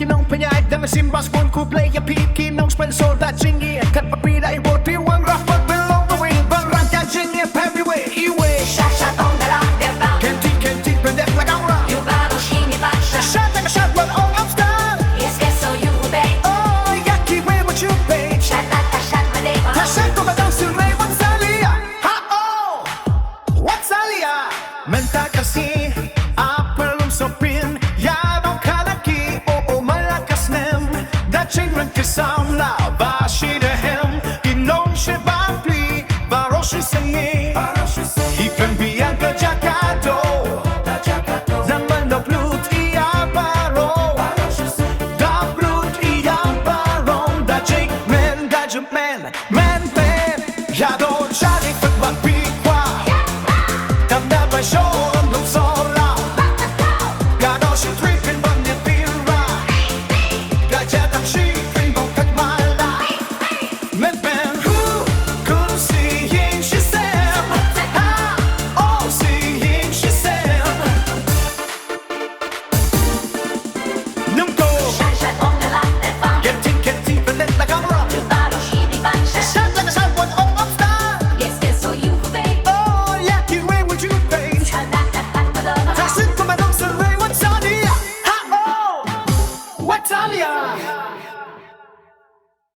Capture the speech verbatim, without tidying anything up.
Nong pynïaid da ka sim ba sbun, khublei ïa phi ki nong sponsor. Da jingïaid katba phi da i bor, phi wanrah pat phi long kawei, ban rah ka jingïaid phi iwei iwei. Sha sha tong da la de bang. Kynti kynti pyndep la kamra. Ïu ba ro shi ni ba sha. Sha ta ka sha wan ong ap star. Yes yes so ïu be. Oh ïa kiwei ba shu be. Sha ta ta sha ma de ba. Ta sha to ba dang sil mei wan salia. Ha oh. Wat salia. Mynta ka sngi, a pyrlum sopin, ïa nong kala ki, o o mala ka snem. Da jingryngkhi samla ba shi da hem, ki nong shi ba